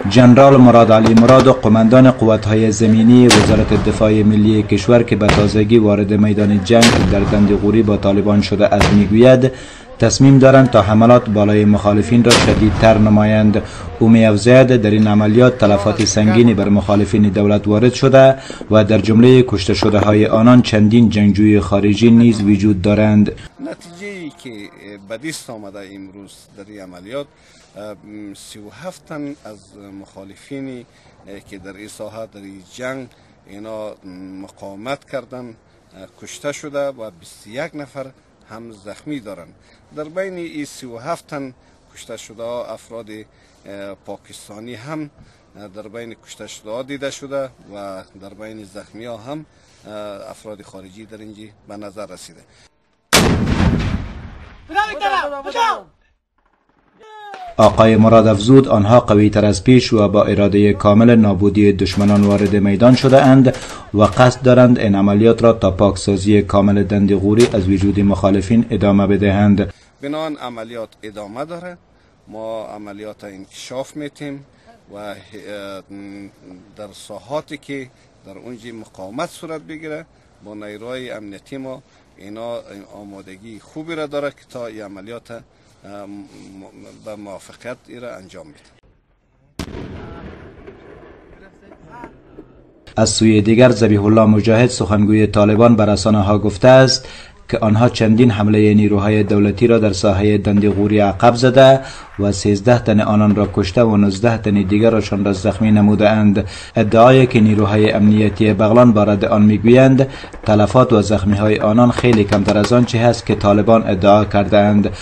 جنرال مراد علی مراد، قماندان قوت‌های زمینی وزارت دفاع ملی کشور که به تازگی وارد میدان جنگ در دندغوری با طالبان شده است، میگوید تصمیم دارند تا حملات بالای مخالفین را شدیدتر نمایند. او می‌افزاید در این عملیات تلفات سنگینی بر مخالفین دولت وارد شده و در جمله کشته شده های آنان چندین جنگجوی خارجی نیز وجود دارند. نتیجه‌ای که به دست آمده امروز در این عملیات، 37 تن از مخالفینی که در این ساحه، در این جنگ اینا مقاومت کردن، کشته شده و 21 نفر هم زخمی دارند. در بین این 37 تن کشته شده، افراد پاکستانی هم در بین کشته شده دیده شده و در بین زخمی ها هم افراد خارجی در اینجا به نظر رسیده. آقای مراد افزود آنها قوی تر از پیش و با اراده کامل نابودی دشمنان وارد میدان شده اند و قصد دارند این عملیات را تا پاکسازی کامل دندغوری از وجود مخالفین ادامه بدهند. بنان عملیات ادامه داره، ما عملیات انکشاف میتیم و در ساحاتی که در اونجا مقاومت صورت بگیره، با نیروهای امنیتی ما اینا آمادگی خوبی را داره که تا این عملیات به موفقیت را انجام میده. از سوی دیگر، ذبیح الله مجاهد، سخنگوی طالبان، بر رسانه ها گفته است که آنها چندین حمله نیروهای دولتی را در ساحه دندغوری عقب زده و 13 تن آنان را کشته و 19 تن دیگرشان را زخمی نموده اند. ادعایی که نیروهای امنیتی بغلان وارد آن میگویند تلفات و زخمی های آنان خیلی کمتر از آنچه هست که طالبان ادعا کرده اند.